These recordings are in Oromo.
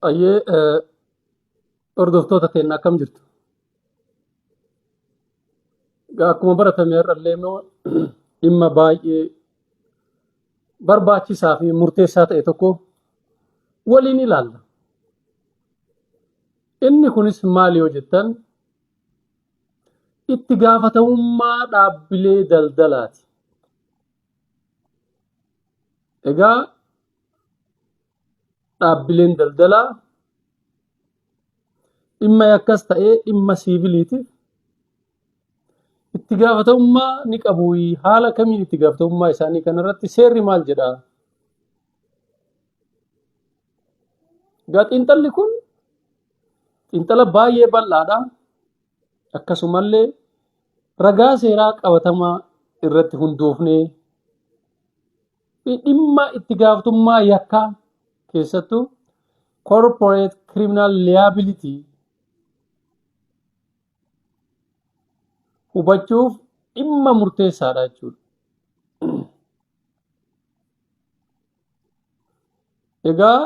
Ayyee, hordoftoota keenya akkam jirtu? Egaa akkuma baratame har'allee immoo dhimma baay'ee barbaachisaa fi murteessaa ta'e tokko waliin ilaalla. Inni kunis maali yoo jettan itti gaafatamummaa dhaabbilee daldalaati. Egaa dhaabbileen daldalaa dhimma yakkas ta'ee dhimma siiviliitiif itti gaafatamummaa ni qabu. Haala kamiin itti gaafatamummaa isaanii kanarratti seerri maal jedha? Egaa xiinxalli kun xiinxala baay'ee bal'aadha. Akkasumallee ragaa seeraa qabatamaa irratti hundoofnee fi dhimma itti gaafatamummaa yakkaa keessattuu corporate criminal liability hubachuuf dhimma murteessaadha jechuudha. Egaa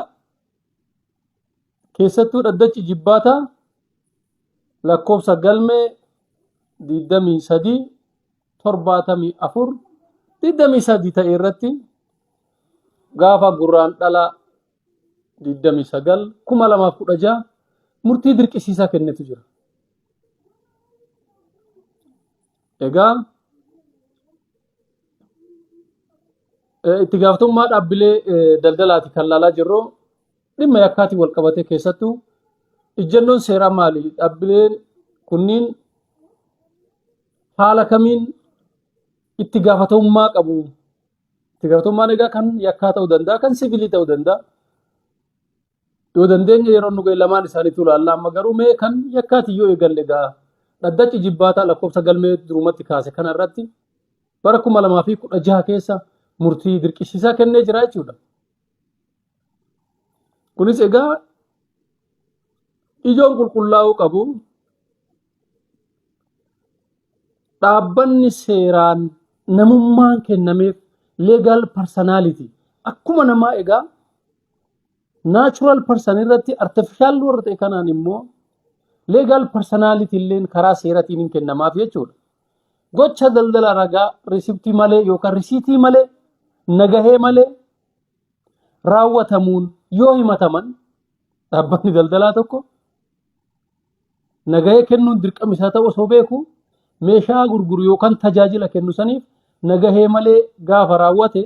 keessattuu dhaddachi jibbaataa lakkoofsa galmee 23 74 23 ta'e irratti gaafa gurraan dhala 29 2016 murtii dirqisiisaa kennetu jira. Egaa itti gaafatamummaa dhaabbilee daldalaati kan laalaa jirru dhimma yakkaatiin wal qabatee keessattuu ijjannoon seeraa maali? Dhaabbileen kunniin haala kamiin itti gaafatamummaa qabu? Itti gaafatamummaan egaa kan yakkaa ta'uu danda'a, kan siviilii ta'uu danda'a. Yoo dandeenye yeroo nu ga'e lamaan isaaniitu ilaalla. Amma garuu mee kan yakkaati yoo eegalle egaa dhaddachi jibbaataa lakkoofsa galmee durumatti kaase kana irratti bara 2016 keessa murtii dirqisiisaa kennee jira jechuudha. Kunis egaa ijoon qulqullaa'uu qabu dhaabbanni seeraan namummaan kennameef legal personality akkuma namaa egaa natural person irratti artificial warra ta'e kanaan immoo legal personality illeen karaa seeratiin hin kennamaaf jechuudha. Gocha daldala ragaa risiptii malee yookaan risiitii malee nagahee malee raawwatamuun yoo himataman dhaabbanni daldalaa tokko nagahee kennuun dirqama isaa ta'uu osoo beeku meeshaa gurguru yookaan tajaajila kennu saniif nagahee malee gaafa raawwate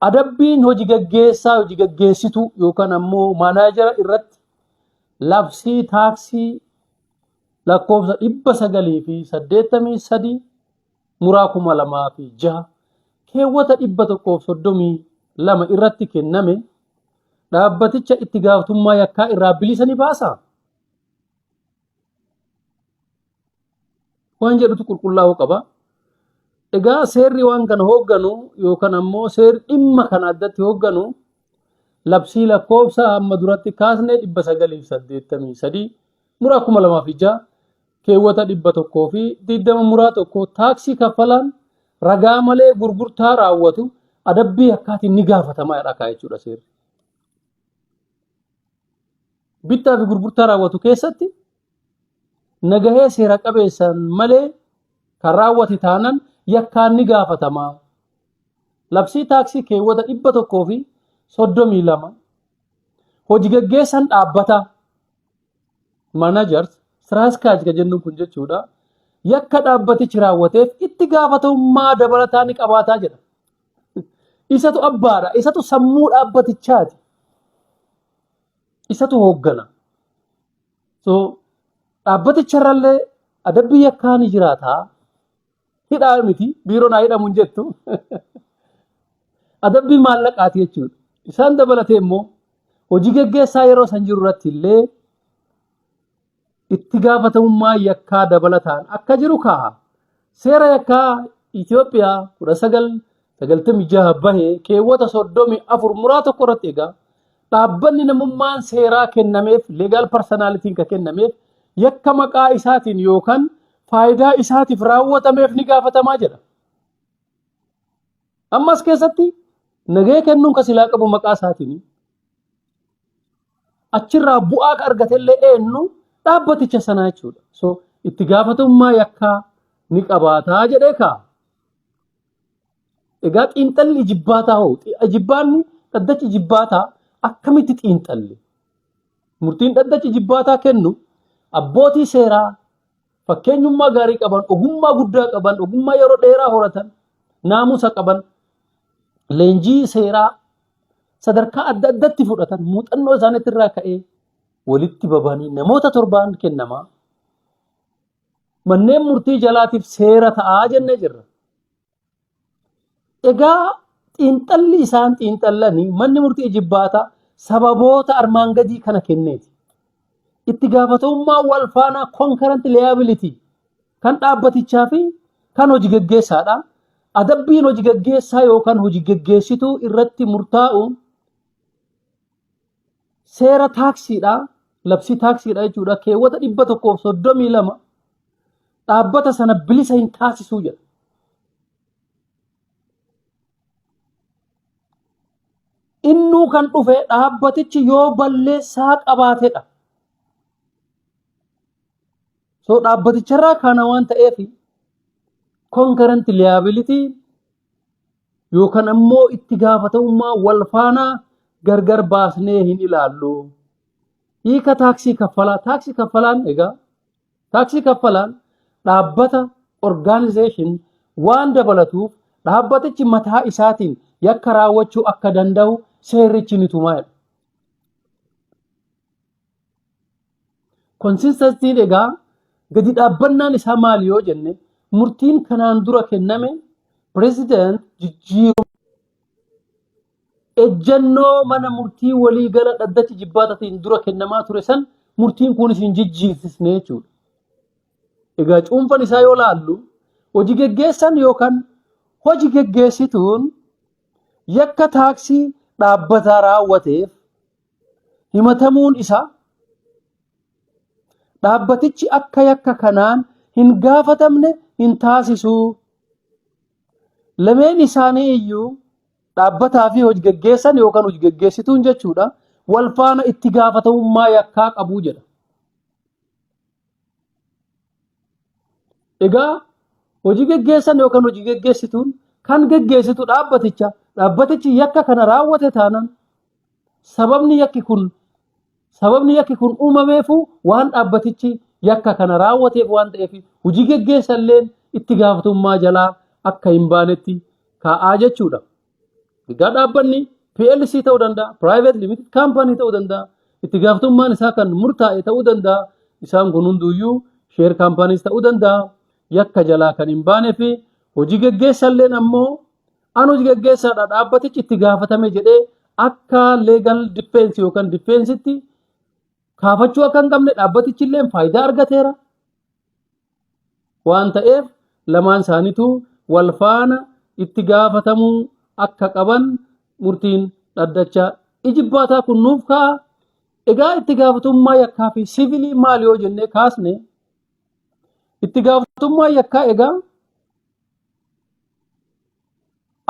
adabbiin hojii gaggeessaa hojii gaggeessituu yookaan ammoo maanaajara irratti labsii taaksii lakkoofsa 983 muraa 2006 keewwata 132 irratti kenname dhaabbaticha itti gaafatamummaa yakkaa irraa bilisa ni baasa? Waan jedhutu qulqullaa'uu qaba. Egaa seerri waan kana hoogganu yookaan ammoo seerri dhimma kana addatti hoogganu labsii lakkoofsa amma duratti kaasne 983 muraa 2006 keewwata 120 muraa 1 taaksii kaffalaan ragaa malee gurgurtaa raawwatu adabbii yakkaatiin ni gaafatama jedha kaa jechuudha seerri. Bittaa fi gurgurtaa raawwatu keessatti nagahee seera qabeessan malee kan raawwate taanan yakkaan ni gaafatama. Labsii taaksii keewwata 132 hojii gaggeessan dhaabbata managers siraaskaaj kan jennuun kun jechuudha. Yakka dhaabbatichi raawwateef itti gaafatamummaa dabalataa ni qabaataa jedha. Isatu abbaadha. Isatu sammuu dhaabbatichaati. Isatu hooggana. So dhaabbaticharrallee adabbii yakkaa ni jiraata. Hidhaa miti biiroon haa hidhamu hin jettu. Adabbii maallaqaati jechuudha. Isaan dabalatee immoo hojii geggeessaa yeroo san jiru irratti illee itti gaafatamummaa yakkaa dabalataan akka jiru kaa'a. Seera yakkaa Itoophiyaa 1996 bahe keewwata 34 muraa tokko irratti egaa dhaabbanni namummaan seeraa kennameef leegaal parsonaalitiin kan kennameef yakka maqaa isaatiin yookaan faayidaa isaatiif raawwatameef ni gaafatamaa jedha. Ammas keessatti nagahee kennuun kan silaa qabu maqaa isaatiin. Achirraa bu'aa ka argatellee eenyu? Dhaabbaticha sanaa jechuudha. So itti gaafatamummaa yakkaa ni qabaataa jedhee kaa'a. Egaa xiinxalli ijibbaataa hoo? Ijibbaanni dhaddachi ijibbaataa akkamitti xiinxalli? Murtiin dhaddachi ijibbaataa kennu abbootii seeraa fakkeenyummaa gaarii qaban, ogummaa guddaa qaban, ogummaa yeroo dheeraa horatan, naamusa qaban, leenjii seeraa sadarkaa adda addatti fudhatan, muuxannoo isaaniitti irraa ka'ee walitti babanii namoota torbaan kennamaa. Manneen murtii jalaatiif seera ta'aa jennee jirra. Egaa xiinxalli isaan xiinxallanii manni murtii ijibbaataa sababoota armaan gadii kana kenneeti. Itti gaafatamummaa wal faanaa, concurrent liability, kan dhaabbatichaa fi kan hojii geggeessaadha. Adabbiin hojii geggeessaa yookaan hojii geggeessituu irratti murtaa'u seera taaksiidha. Labsii taaksiidha jechuudha. Keewwata 132 dhaabbata sana bilisa hin taasisuu jedha. Innuu kan dhufe dhaabbatichi yoo balleessaa qabaatedha. So dhaabbaticharraa kana waan ta'eef concurrent liability yookaan ammoo itti gaafatamummaa wal faanaa gargar baasnee hin ilaallu. Hiika taaksii kaffalaa. Taaksii kaffalaan egaa, taaksii kaffalaan dhaabbata, organization waan dabalatuuf dhaabbatichi mataa isaatiin yakka raawwachuu akka danda'u seerrichi ni tumaa jedha. Consistency'n egaa gadi dhaabbannaan isaa maali yoo jenne, murtiin kanaan dura kenname precedent jijjiiruu ejjennoo mana murtii waliigala dhaddachi jibbaataatiin dura kennamaa ture san murtiin kunis hin jijjiirsisne jechuudha. Egaa cuunfan isaa yoo laallu, hojii geggeessan yookaan hojii geggeessituun yakka taaksii dhaabbataa raawwateef himatamuun isaa dhaabbatichi akka yakka kanaan hin gaafatamne hin taasisu. Lameen isaanii iyyuu, dhaabbataa fi hojii geggeessan yookaan hojii geggeessituun jechuudha, wal faana itti gaafatamummaa yakkaa qabu jedha. Egaa hojii geggeessan yookaan hojii geggeessituun kan geggeessitu dhaabbaticha, dhaabbatichi yakka kana raawwate taanaan sababni yakki kun uumameefu waan dhaabbatichi yakka kana raawwateef waan ta'eef hojii geggeessalleen itti gaafatamummaa jalaa akka hin baanetti kaa'aa jechuudha. Egaa dhaabbanni PLC ta'uu danda'a, Private Limited Company ta'uu danda'a, itti gaafatamummaan isaa kan murtaa'e ta'uu danda'a. Isaan kun hunduyyuu share companies ta'uu danda'a. Yakka jalaa kan hin baanee fi hojii geggeessalleen ammoo an hojii geggeessaadha, dhaabbatichi itti gaafatame jedhee akka legal defense yookaan defensitti kaafachuu akka hin qabne, dhaabbatichi illee faayidaa argateera. Waan ta'eef lamaan isaaniitu wal faana itti gaafatamuu akka qaban murtiin dhaddacha ijibbaataa kun nuuf kaa'a. Egaa itti gaafatamummaa yakkaa fi sivilii maal yoo jennee kaasne, itti gaafatamummaa yakkaa egaa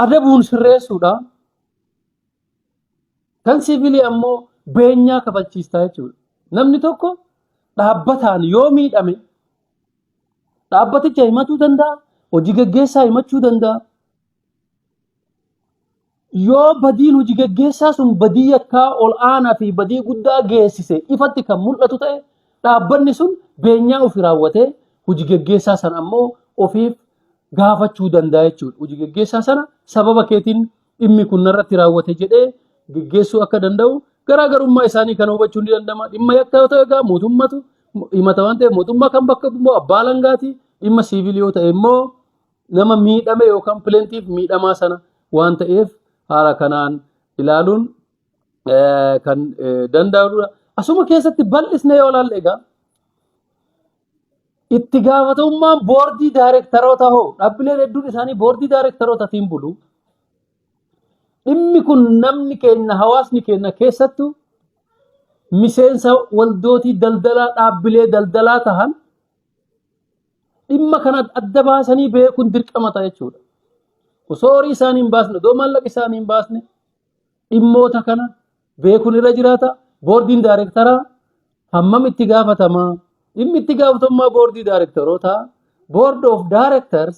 adabuun sirreessuudha. Kan sivilii ammoo beenyaa kafalchiistaa jechuudha. Namni tokko dhaabbataan yoo miidhame dhaabbaticha himatuu danda'a, hojii geggeessaa himachuu danda'a. Yoo badiin hojii geggeessaa sun badii yakkaa ol aanaa fi badii guddaa geessise ifatti kan mul'atu ta'e, dhaabbanni sun beenyaa ofii raawwatee hojii geggeessaa sana ammoo ofiif gaafachuu danda'a jechuudha. Hojii geggeessaa sana sababa keetiin dhimmi kun narratti raawwate jedhee geggeessuu akka danda'u garaagarummaa isaanii kana hubachuun ni danda'ama. Dhimma yakka yoo ta'e egaa mootummatu himata waan ta'eef mootummaa kan bakka bu'u abbaa alangaati. Dhimma siivilii yoo ta'e immoo nama miidhame yookaan plaintiff, miidhamaa sana waan ta'eef haala kanaan ilaaluun kan danda'amudha. Asuma keessatti bal'isnee yoo ilaalle, egaa itti gaafatamummaan boordii daayirektaroota hoo? Dhaabbileen hedduun isaanii boordii daayirektarootaatiin bulu. Dhimmi kun namni keenya, hawaasni keenya, keessattuu miseensa waldootii daldalaa, dhaabbilee daldalaa tahan dhimma kana adda baasanii beekuun dirqama ta'a jechuudha. Osoo horii isaanii hin baasne, osoo maallaqa isaanii hin baasne dhimmoota kana beekuun irra jiraata. Boordiin daayirektaraa hammam itti gaafatamaa? Dhimmi itti gaafatamummaa boordii daayirektarootaa, board of directors,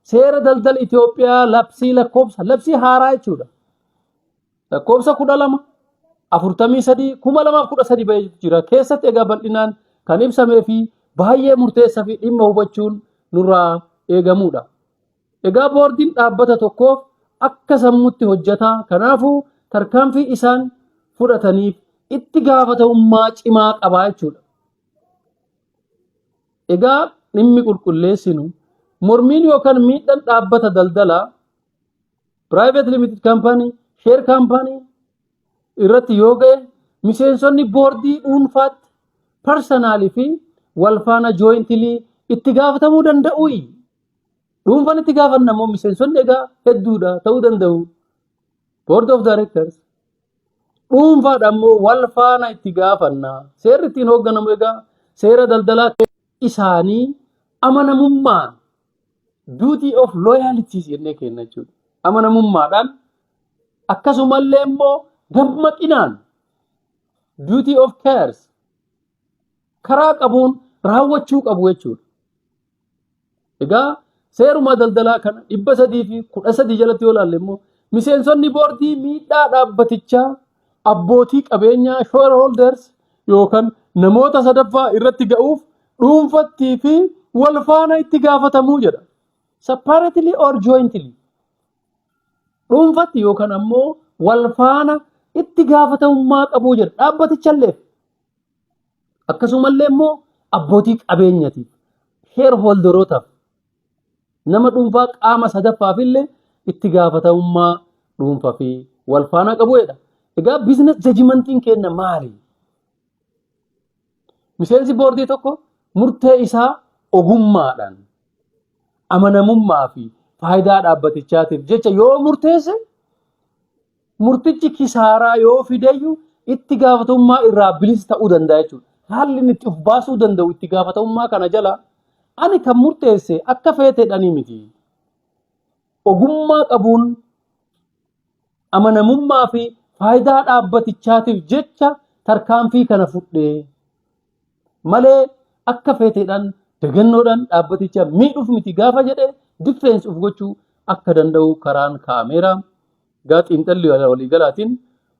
seera daldala Itoophiyaa labsii lakkoofsa, labsii haaraa jechuudha. Lakkoofsa 1243/2013 bahee jira. Keessatti egaa bal'inaan kan ibsamee fi baay'ee murteessaa fi dhimma hubachuun nurraa eegamudha. Egaa boordiin dhaabbata tokkoof akka sammuutti hojjeta. Kanaafuu tarkaanfii isaan fudhataniif itti gaafatamummaa cimaa qabaa jechuudha. Egaa dhimmi qulqulleessinu, mormiin yookaan miidhaan dhaabbata daldalaa, private limited company, share company irratti yoo ga'e, miseensonni boordii dhuunfaatti, personally fi walfaana, jointly itti gaafatamuu danda'u. Dhuunfaan itti gaafanna immoo miseensonni egaa hedduudha ta'uu danda'u. Board of directors dhuunfaadha immoo wal faana itti gaafanna. Seerri ittiin hoogganamu egaa seera daldalaa isaanii amanamummaan, duty of loyalty jennee kenna jechuudha. Amanamummaadhaan, akkasumallee immoo dammaqinaan, duty of cares karaa qabuun raawwachuu qabu jechuudha. Egaa seeruma daldalaa kana 313 jalatti yoo ilaalle immoo, miseensonni boordii miidhaa dhaabbatichaa abbootii qabeenyaa, shareholders, yookaan namoota sadaffaa irratti ga'uuf dhuunfattii fi wal faana itti gaafatamuu jedha. Separately or jointly. Dhuunfatti yookaan ammoo wal faana itti gaafatamummaa qabu jedha dhaabbatichalleef. Akkasumallee immoo abbootii qabeenyatiif, shareholderootaaf, nama dhuunfaa qaama sadaffaaf illee itti gaafatamummaa dhuunfaa fi wal faana qabu jedha. Egaa business judgmentiin kenna maali? Miseensi boordii tokko murtee isaa ogummaadhaan, amanamummaa fi faayidaa dhaabbatichaatiif jecha yoo murteesse, murtichi kisaaraa yoo fideyyuu itti gaafatamummaa irraa bilisa ta'uu danda'a jechuudha. Haalli inni itti of baasuu danda'u itti gaafatamummaa kana jala, ani kan murteesse akka feeteedhanii miti. Ogummaa qabuun, amanamummaa fi faayidaa dhaabbatichaatiif jecha tarkaanfii kana fudhee malee akka feeteedhaan dagannoodhaan dhaabbaticha miidhuuf miti gaafa jedhee defense of gochuu akka danda'u karaan kaa'ameera. Egaa xiinxalli waliigalaatiin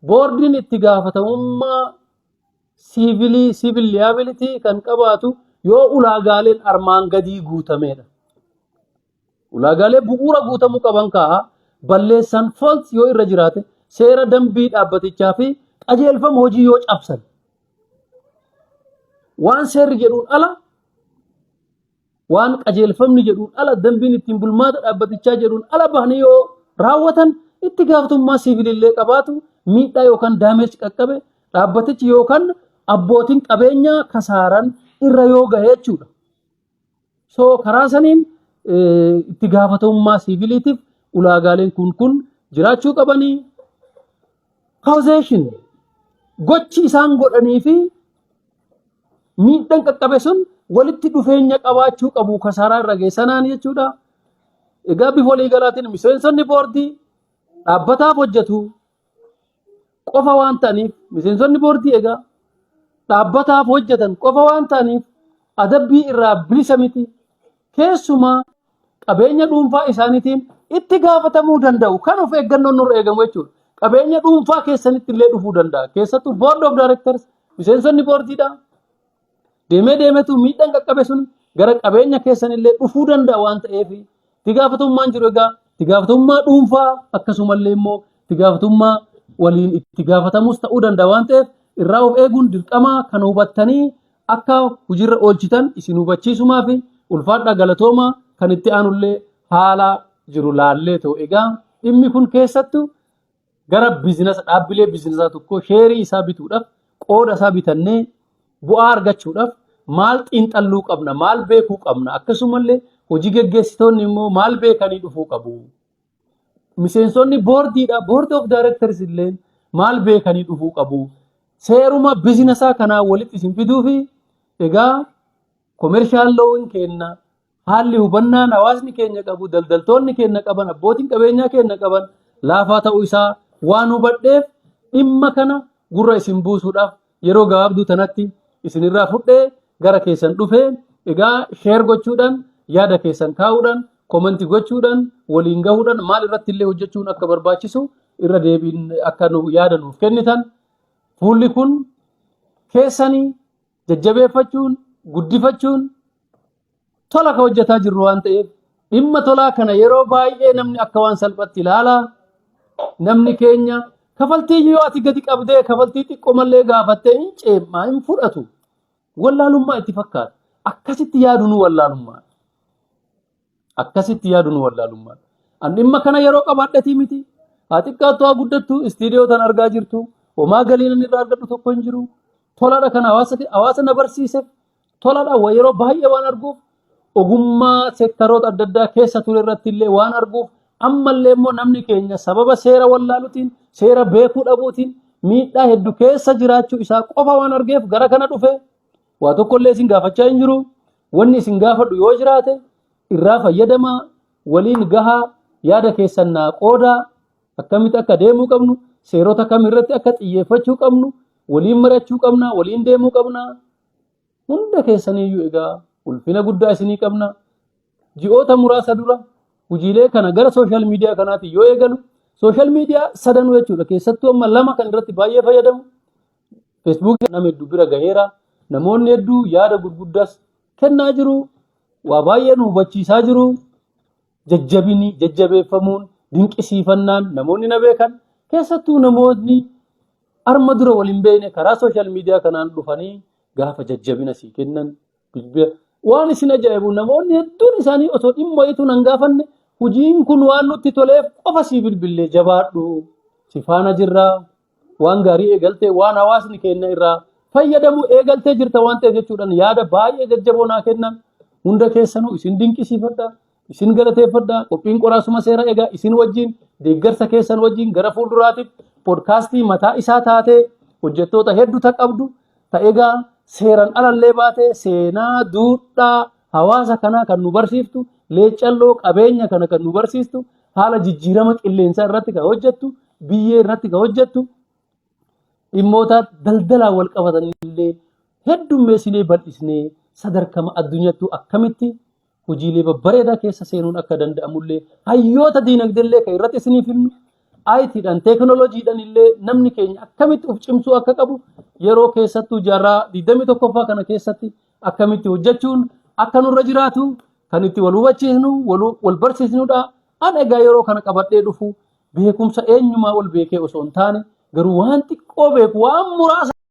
boordiin itti gaafatamummaa siivilii, civil liability, kan qabaatu yoo ulaagaaleen armaan gadii guutameedha. Ulaagaalee bu'uura guutamuu qaban kaa'a. Balleessan, fault, yoo irra jiraate, seera dambii dhaabbatichaa fi qajeelfama hojii yoo cabsan, waan seerri jedhuun ala, waan qajeelfamni jedhuun ala, dambiin ittiin bulmaata dhaabbatichaa jedhuun ala bahanii yoo raawwatan, itti gaafatamummaa siivilillee qabaatu. Miidhaa yookaan damage qaqqabe dhaabbatichi yookaan abbootiin qabeenyaa kasaaran irra yoo gahe jechuudha. So karaa saniin itti gaafatamummaa siiviliitiif ulaagaaleen kun jiraachuu qabanii. Causation, gochi isaan godhanii fi miidhaan qaqqabe sun walitti dhufeenya qabaachuu qabu kasaaraa irra geessanaan jechuudha. Egaa bifa waliigalaatiin miseensonni boordii dhaabbataaf hojjetu qofa waan ta'aniif, miseensonni boordii egaa dhaabbataaf hojjetan qofa waan ta'aniif adabbii irraa bilisa miti. Keessumaa qabeenya dhuunfaa isaaniitiin itti gaafatamuu danda'u. Kan of eeggannoon nurra eegamu jechuudha. Qabeenya dhuunfaa keessanitti illee dhufuu danda'a. Keessattuu board of directors, miseensonni boordiidha. Deemee deemetu miidhaan qaqqabe sun gara qabeenya keessanillee dhufuu danda'a waan ta'eef, itti gaafatamummaan jiru egaa itti gaafatamummaa dhuunfaa, akkasumallee immoo itti gaafatamummaa waliin itti gaafatamus ta'uu danda'a waan ta'eef, irraa of eeguun dirqama. Kan hubattanii akka hojiirra oolchitan isin hubachiisumaa fi ulfaadhaa, galatooma. Kan itti aanullee haala jiru laallee ta'u. Egaa dhimmi kun keessattuu gara biizinasa, dhaabbilee biizinasaa tokko sheerii isaa bituudhaaf, qooda isaa bitannee bu'aa argachuudhaaf maal xiinxalluu qabna, maal beekuu qabna? Akkasumallee hojii geggeessitoonni immoo maal beekanii dhufuu qabu? Miseensonni boordiidha, board of directors illee maal beekanii dhufuu qabu? Seeruma biizinasaa kanaa walitti isin fiduu fi egaa commercial lawin kenna haalli hubannaan hawaasni keenya qabu, daldaltoonni keenya qaban, abbootiin qabeenyaa keenya qaban laafaa ta'uu isaa waan hubadheef, dhimma kana Gurra isin buusuudhaaf yeroo gabaabduu tanatti isinirraa fudhee gara keessan dhufee, egaa share gochuudhaan, yaada keessan kaa'uudhaan, comment gochuudhaan, waliin gahuudhaan, maal irratti illee hojjechuun akka barbaachisu irra deebiin akka nu yaada nuuf kennitan. Fuulli kun keessanii jajjabeeffachuun, guddifachuun tola ka hojjetaa jirru waan ta'eef, dhimma tolaa kana yeroo baay'ee namni akka waan salphatti ilaalaa. Namni keenya kafaltii yoo ati gadi qabdee kafaltii xiqqoo mallee gaafattee hin ceemmaa, hin fudhatu. Wallaalummaa itti fakkaata. Akkasitti yaadu nu wallaalummaa. Akkasitti yaadu nu wallaalummaa. An dhimma kana yeroo qabaadhatii miti. Haa xiqqaattu haa guddattu, istiidiyoo tan argaa jirtu. Homaa galiin inni irraa argadhu tokko hin jiru. Toladha kan hawaasa na barsiiseef toladha. Yeroo baay'ee waan arguuf, ogummaa seektaroota adda addaa keessa ture irratti illee waan arguuf, ammallee immoo namni keenya sababa seera wallaaluutiin, seera beekuu dhabuutiin miidhaa hedduu keessa jiraachuu isaa qofa waan argeef gara kana dhufe. Waa tokkollee isin gaafachaa hin jiru. Wanni isin gaafadhu yoo jiraate, irraa fayyadamaa, waliin gahaa, yaada keessan naa qoodaa. Akkamitti akka deemuu qabnu, seerota kam irratti akka xiyyeeffachuu qabnu waliin marachuu qabna, waliin deemuu qabna. Hunda keessaniyyuu egaa ulfina guddaa isinii qabna. Ji'oota muraasa dura hojiilee kana gara social media kanaatti yoo eegalu, social media sadanuu jechuudha, keessattuu amma lama kan irratti baay'ee fayyadamu, Feesbuukii nama hedduu bira gaheera. Namoonni hedduu yaada gurguddaas kennaa jiru, waa baay'ee nu hubachiisaa jiru. Jajjabini, jajjabeeffamuun, dinqisiifannaan namoonni na beekan, keessattuu namoonni arma dura wal hin beekne karaa social media kanaan dhufanii gaafa jajjabina sii kennan, bilbila, waan isin ajaa'ibu, namoonni hedduun isaanii osoo dhimma wayituu nan gaafanne, "Hojiin kun waan nutti toleef qofa sii bilbillee, jabaadhu, si faana jirraa, waan gaarii eegaltee, waan hawaasni keenya irraa fayyadamu eegaltee jirta waan ta'eef," jechuudhaan yaada baay'ee jajjaboo naa kennan. Hunda keessanuu isin dinqisiifadha, isin galateeffadha. Qophiin qoraasuma seera egaa isin wajjin, deeggarsa keessan wajjin gara fuulduraatiif poodkaastii mataa isaa taatee, hojjettoota hedduu ta qabdu ta egaa seeran alallee baatee seenaa duudhaa hawaasa kanaa kan nu barsiiftu, leeccalloo qabeenya kana kan nu barsiistu, haala jijjiirama qilleensaa irratti kan hojjettu, biyyee irratti kan hojjettu, dhimmoota daldalaan wal qabatan illee heddummeessinee bal'isnee, sadarkama addunyaattuu akkamitti hojiilee babbareedaa keessa seenuun akka danda'amullee, hayyoota diinagdeellee kan irratti isiniif himnu, ITdhaan, teekinooloojiidhaan illee namni keenya akkamitti of cimsuu akka qabu, yeroo keessattuu jaarraa 21ffaa kana keessatti akkamitti hojjechuun akka nurra jiraatu kan itti wal hubachiisnu, wal barsiisnudha. An egaa yeroo kana qabadhee dhufu beekumsa eenyumaa ol beekee osoo hin taane, garuu waan xiqqoo beeku, waan muraasa